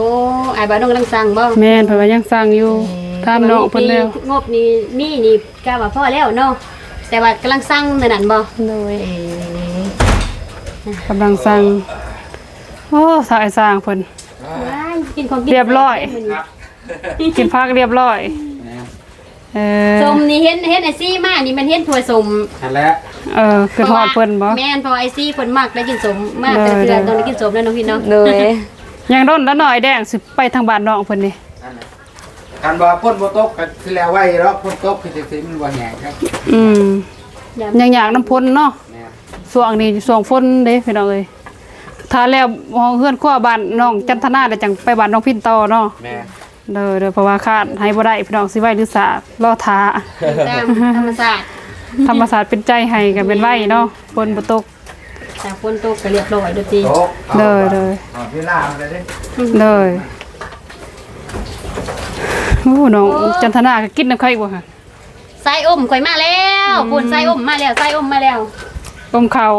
ອ້າຍບ່າວນົງກຳລັງສັ່ງບໍ່? ແມ່ນ ເພິ່ນວ່າຍັງສັ່ງຢູ່. ເອີ ຖາມນ້ອງເພິ່ນແລ້ວ ງົບນີ້ມີນີ້ ກະວ່າພໍແລ້ວເນາະ ແຕ່ວ່າກຳລັງສັ່ງແນວນັ້ນບໍ່? ໂດຍ ເອີ ກຳລັງສັ່ງ. ໂອ້ ສາວອ້າຍຊ້າງເພິ່ນ ວ້າຍ ກິນຂອງກິນ ລຽບຮ້ອຍ ແຊບເດ້ມື້ນີ້ ກິນຜັກລຽບຮ້ອຍ. ເອີ ສົ້ມນີ້ເຫັນ ເຫັນອ້າຍຊີມານີ້ແມ່ນເຫັນຖ້ວຍສົ້ມຫັ້ນແຫຼະ. ເອີ ຄືທອດເພິ່ນບໍ່? ແມ່ນ ເພາະອ້າຍຊີເພິ່ນມັກໄດ້ກິນສົ້ມ ມາແຕ່ລະເທື່ອ ໂດຍ ຕ້ອງໄດ້ກິນສົ້ມແລ້ວເນາະພີ່ເນາະ. ໂດຍ ຍັງດົນລະນ້ອຍແດງຊິໄປທາງບ້ານນ້ອງເພິ່ນນີ້. ອັນນັ້ນ ຄັນວ່າຝົນບໍ່ຕົກກໍຊິແລ້ວໄວດອກ ຝົນຕົກຄືຈັ່ງຊີ້ມັນບໍ່ແຫ້ງຄັບ. ອືມ ຍາມ ຍັງຍາກນຳຝົນເນາະ. ແມ່ນ ຊ່ວງນີ້ຊ່ວງຝົນເດ້ພີ່ນ້ອງເອີຍ. ຖ້າແລ້ວເຮືອນຄົວບ້ານນ້ອງຈັນທະນາ ແລ້ວຈັ່ງໄປບ້ານນ້ອງພິນຕໍ່ເນາະ. ແມ່ນ ເດີ ເດີ ເພາະວ່າຂາດໃຫ້ບໍ່ໄດ້ພີ່ນ້ອງ ຊິໄວຫຼືສາ ລໍຖ້າ ຕາມທຳມະຊາດ ທຳມະຊາດເປັນໃຈໃຫ້ກໍແມ່ນໄວເນາະ. ແມ່ນ ຝົນບໍ່ຕົກ ຖ້າຝົນຕົກກໍລຽບຮ້ອຍໂດຍຕິ. ໂດຍ ໂດຍ ເວລາເລີຍເດ້. ໂດຍ ໂອ້ ນ້ອງ ໂອ້ ຈັນທະນາກໍກິນນຳເຂົາອີກບໍ່ຫະ? ສາຍອົມຂ້ອຍມາແລ້ວ. ອືມ ພຸ້ນ ສາຍອົມມາແລ້ວ ສາຍອົມມາແລ້ວ. ອົມເຂົ້າ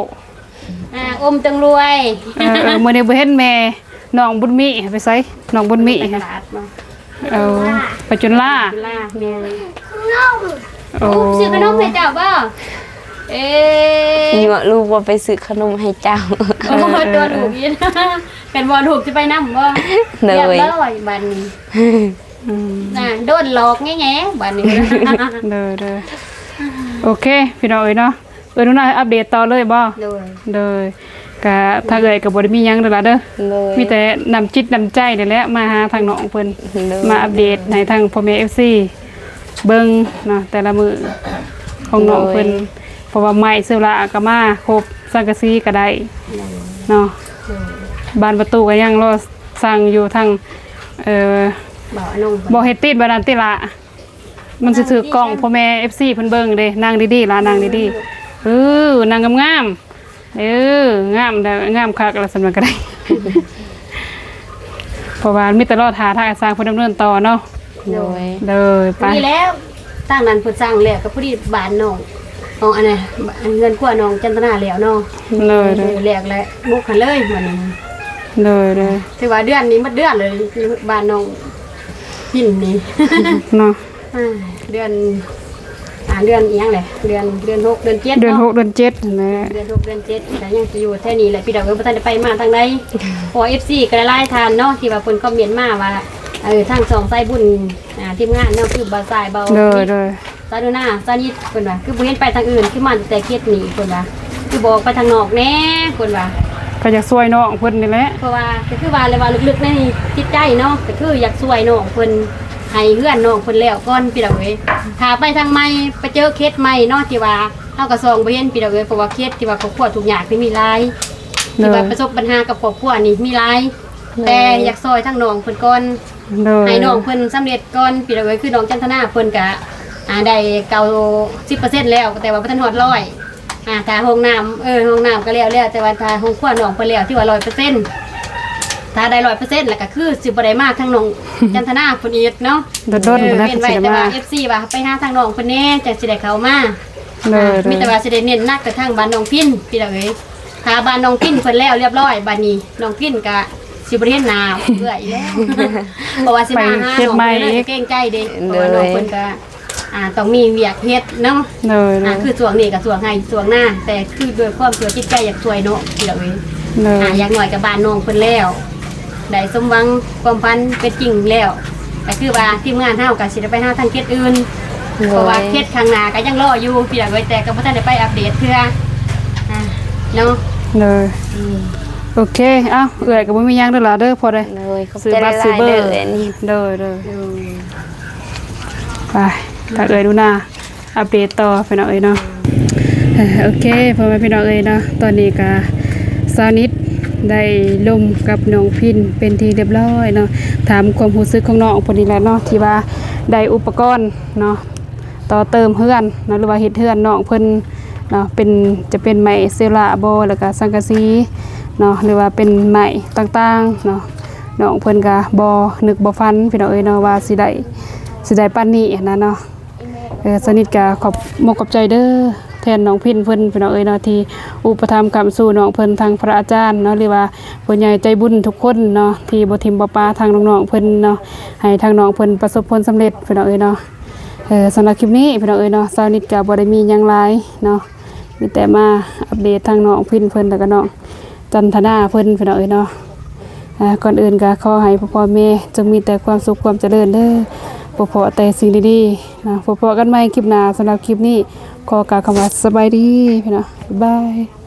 ອ່າ ອົມເຖິງລວຍ. ເອີ ເອີ ມື້ນີ້ບໍ່ເຫັນແມ່ ນ້ອງບຸນມີໄປໃສ? ນ້ອງບຸນມີ ໄປຕະຫຼາດບໍ່? ເອີ ໄປຈຸນລາ. ຈຸນລາ ແມ່ນ. ໂອ້ ຊື້ຂະໜົມໃຫ້ເຈົ້າບໍ່? ເອີ ຍົວະລູກວ່າໄປຊື້ຂະໜົມໃຫ້ເຈົ້າ. ໂອ້ ຕົວະລູກອີກ. ແມ່ນບໍ່ ລູກຊິໄປນຳບໍ່? ໂດຍ ຮຽບຮ້ອຍບາດນີ້. ອືມ ອ່າ ໂດນຫຼອກແງ່ໆບາດນີ້. ໂດຍ ໂດຍ ໂອເຄ ພີ່ນ້ອງເອີຍເນາະ. ເອີ ໜູນາອັບເດດຕໍ່ເລີຍບໍ່? ໂດຍ ໂດຍ ກະທາງເອື້ອຍກໍບໍ່ໄດ້ມີຫຍັງເດີລະເດີ. ໂດຍ ມີແຕ່ນ້ຳຈິດນ້ຳໃຈນີ້ແຫຼະ ມາຫາທາງນ້ອງເພິ່ນ. ໂດຍ ມາອັບເດດໃຫ້ທາງພໍ່ແມ່ເອັຟຊີເບິ່ງເນາະ ແຕ່ລະມື້ຂອງນ້ອງເພິ່ນ. ໂດຍ ເພາະວ່າໄມ້ເຊລາກໍມາຄົບ ສັງກະສີກໍໄດ້. ໂດຍ ເນາະ. ໂດຍ ບານປະຕູກໍຍັງລໍສັ່ງຢູ່ທາງ ເອີ ບໍ່ເຮັດຕິດບາດນັ້ນຕິລະ. ມັນຊິຖືກກ້ອງພໍ່ແມ່ເອັຟຊີເພິ່ນເບິ່ງເດ້. ນັ່ງດີໆລະ ນັ່ງດີໆ. ເອີ ນັ່ງງາມໆ. ເອີ ງາມແລ້ວ ງາມຄັກລະ ສ່ຳນັ້ນກໍໄດ້. ເພາະວ່າມີແຕ່ລໍຖ້າທາງອາສາເພິ່ນດຳເນີນຕໍ່ເນາະ. ໂດຍ ໂດຍ ໄປ. ນີ້ແລ້ວ ທາງນັ້ນເພິ່ນສັ່ງແລ້ວ ກໍພໍດີບ້ານນ້ອງ ຂອງອັນນັ້ນ ເຮືອນຄົວນ້ອງຈັນທະນາແລ້ວເນາະ. ໂດຍ ໂດຍ ແລ້ວແຫຼະ ບຸກຫັ້ນເລີຍບັດນີ້. ໂດຍ ໂດຍ ຖືວ່າເດືອນນີ້ໝົດເດືອນເລີຍ ຢູ່ບ້ານນ້ອງ ພິນນີ້ ເນາະ ອ່າ ເດືອນ ອ່າ ເດືອນອີ່ຫຍັງແຫຼະ ເດືອນ ເດືອນຫົກ ເດືອນເຈັດ ເດືອນຫົກ ເນາະ ເດືອນເຈັດຫັ້ນແຫຼະ ເດືອນຫົກ ເດືອນເຈັດ ກໍຍັງຊິຢູ່ແຖວນີ້ແຫຼະ ພີ່ນ້ອງເອີຍ ບໍ່ທັນໄດ້ໄປມາທາງໃດ ເພາະວ່າເອັຟຊີກໍຫຼາຍໆທ່ານເນາະ ທີ່ວ່າເພິ່ນຄອມເມັນມາວ່າ ເອີ ທາງຊ່ອງສາຍບຸນ ອ່າ ທີມງານເນາະ ຄືບ່າວຊາຍ ບ່າວ ໂດຍ ໂດຍ ສາວໜູນາ ສາວນິດ ເພິ່ນວ່າ ຄືບໍ່ເຫັນໄປທາງອື່ນ ຄືມາແຕ່ເຂດນີ້ ເພິ່ນວ່າ ຄືບໍ່ອອກໄປທາງນອກແດ່ ເພິ່ນວ່າ ກໍຢາກຊ່ວຍນ້ອງເພິ່ນນີ້ແຫຼະ ເພາະວ່າ ກໍຄືວ່າແຫຼະວ່າ ເລິກໆໃນຈິດໃຈເນາະ ກໍຄືຢາກຊ່ວຍນ້ອງເພິ່ນ ໃຫ້ເຮືອນນ້ອງເພິ່ນແລ້ວກ່ອນ ພີ່ນ້ອງເອີຍ ຖ້າໄປທາງໃໝ່ ໄປເຈີເຂດໃໝ່ເນາະ ທີ່ວ່າເຮົາກໍສ່ອງບໍ່ເຫັນ ພີ່ນ້ອງເອີຍ ເພາະວ່າເຂດທີ່ວ່າຄອບຄົວທຸກຍາກນີ້ມີຫຼາຍ ໂດຍ ທີ່ວ່າປະສົບບັນຫາກັບຄອບຄົວນີ້ມີຫຼາຍ ໂດຍ ແຕ່ຢາກຊ່ອຍທາງນ້ອງເພິ່ນກ່ອນ ໂດຍ ໃຫ້ນ້ອງເພິ່ນສຳເລັດກ່ອນ ພີ່ນ້ອງເອີຍ ຄືນ້ອງຈັນທະນາເພິ່ນກະ ອ່າ ໄດ້ເກົ້າສິບເປີເຊັນແລ້ວ ແຕ່ວ່າບໍ່ທັນຮອດຮ້ອຍ ອ່າ ຖ້າຫ້ອງນ້ຳ ເອີ ຫ້ອງນ້ຳກໍແລ້ວແລ້ວ ແຕ່ວ່າຖ້າຫ້ອງຄົວນ້ອງເພິ່ນແລ້ວ ຖືວ່າຮ້ອຍເປີເຊັນ ຖ້າໄດ້ຮ້ອຍເປີເຊັນ ແລ້ວກໍຄືຊິບໍ່ໄດ້ມາທາງນ້ອງຈັນທະນາພຸ້ນອີກເນາະ ດົນໆ ເອີ ເວັ້ນໄວ້ ແຕ່ວ່າເອັຟຊີວ່າໄປຫາທາງນ້ອງເພິ່ນແດ່ ຈັ່ງຊິໄດ້ເຂົ້າມາ ໂດຍ ອ່າ ໂດຍ ມີແຕ່ວ່າຊິໄດ້ເນັ້ນໜັກໄປທາງບ້ານນ້ອງພິນ ພີ່ນ້ອງເອີຍ ຖ້າບ້ານນ້ອງພິນເພິ່ນແລ້ວລຽບຮ້ອຍ ບາດນີ້ນ້ອງພິນກະຊິບໍ່ໄດ້ເຫັນໜ້າເອື້ອຍອີກແລ້ວ ເພາະວ່າຊິມາຫານ້ອງເພິ່ນເລີຍ ໄປເຂດໃໝ່ອີກ ກໍເກງໃຈເດ້ ໂດຍ ເພາະວ່ານ້ອງເພິ່ນກະ ອ່າ ຕ້ອງມີວຽກເຮັດເນາະ ໂດຍ ໂດຍ ອ່າ ຄືຊ່ວງນີ້ກໍຊ່ວງໄຮ່ຊ່ວງນາ ແຕ່ຄືດ້ວຍຄວາມທີ່ວ່າຈິດໃຈຢາກຊ່ວຍເນາະ ພີ່ນ້ອງເອີຍ ໂດຍ ອ່າ ຢ່າງໜ້ອຍກໍບ້ານນ້ອງເພິ່ນແລ້ວ ໄດ້ສົມຫວັງຄວາມຝັນເປັນຈິງແລ້ວ ກໍຄືວ່າທີມງານເຮົາກໍຊິໄດ້ໄປຫາທາງເຂດອື່ນ ໂດຍ ເພາະວ່າເຂດຂ້າງໜ້າກໍຍັງລໍຢູ່ ພີ່ນ້ອງເອີຍ ແຕ່ກໍບໍ່ທັນໄດ້ໄປອັບເດດເທື່ອ ອ່າ ເນາະ ໂດຍ ອືມ ໂອເຄ ເອົ້າ ເອື້ອຍກໍບໍ່ມີຫຍັງເດີລະເດີ ພໍໄດ້ ໂດຍ ຂອບໃຈຫຼາຍໆເດີ ຊື້ບັດຊື້ເບີ ອັນນີ້ ໂດຍ ໂດຍ ໂດຍ ໄປ ຖ້າເອື້ອຍໜູນາອັບເດດຕໍ່ ພີ່ນ້ອງເອີຍເນາະ ເອີ ໂອເຄ ພໍ່ແມ່ພີ່ນ້ອງເອີຍເນາະ ຕອນນີ້ກະສາວນິດໄດ້ລົມກັບນ້ອງພິນເປັນທີ່ລຽບຮ້ອຍເນາະ ຖາມຄວາມຮູ້ສຶກຂອງນ້ອງເພິ່ນນີ້ແຫຼະເນາະ ທີ່ວ່າໄດ້ອຸປະກອນເນາະ ຕໍ່ເຕີມເຮືອນເນາະ ຫຼືວ່າເຮັດເຮືອນນ້ອງເພິ່ນເນາະ ເປັນ ຈະເປັນໄມ້ເຊລາບໍ ແລ້ວກະສັງກະສີເນາະ ຫຼືວ່າເປັນໄມ້ຕ່າງໆເນາະ ນ້ອງເພິ່ນກະບໍ່ນຶກບໍ່ຝັນ ພີ່ນ້ອງເອີຍເນາະ ວ່າຊິໄດ້ ຊິໄດ້ປານນີ້ຫັ້ນນະເນາະ ເອີ ສາວນິດກະຂອບມົກຂອບໃຈເດີ ແທນນ້ອງພິນເພິ່ນ ພີ່ນ້ອງເອີຍເນາະ ທີ່ອຸປະຖຳຄ້ຳຊູນ້ອງເພິ່ນ ທັງພະອາຈານເນາະ ຫຼືວ່າຜູ້ໃຫຍ່ໃຈບຸນທຸກຄົນເນາະ ທີ່ບໍ່ຖິ້ມບໍ່ປະທາງນ້ອງໆເພິ່ນເນາະ ໃຫ້ທາງນ້ອງເພິ່ນປະສົບຜົນສຳເລັດ ພີ່ນ້ອງເອີຍເນາະ. ເອີ ສຳລັບຄລິບນີ້ພີ່ນ້ອງເອີຍເນາະ ສາວນິດກໍບໍ່ໄດ້ມີຫຍັງຫຼາຍເນາະ ມີແຕ່ມາອັບເດດທາງນ້ອງພິນເພິ່ນ ແລ້ວກໍນ້ອງຈັນທະນາເພິ່ນ ພີ່ນ້ອງເອີຍເນາະ. ອາ ກ່ອນອື່ນກໍຂໍໃຫ້ພໍ່ໆແມ່ຈົ່ງມີແຕ່ຄວາມສຸກຄວາມຈະເລີນເດີ ພົບພໍ້ແຕ່ສິ່ງດີໆເນາະ ພົບພໍ້ກັນໃໝ່ຄລິບໜ້າ. ສຳລັບຄລິບນີ້ຂໍກ່າວຄຳວ່າສະບາຍດີພີ່ນ້ອງ ບາຍບາຍ.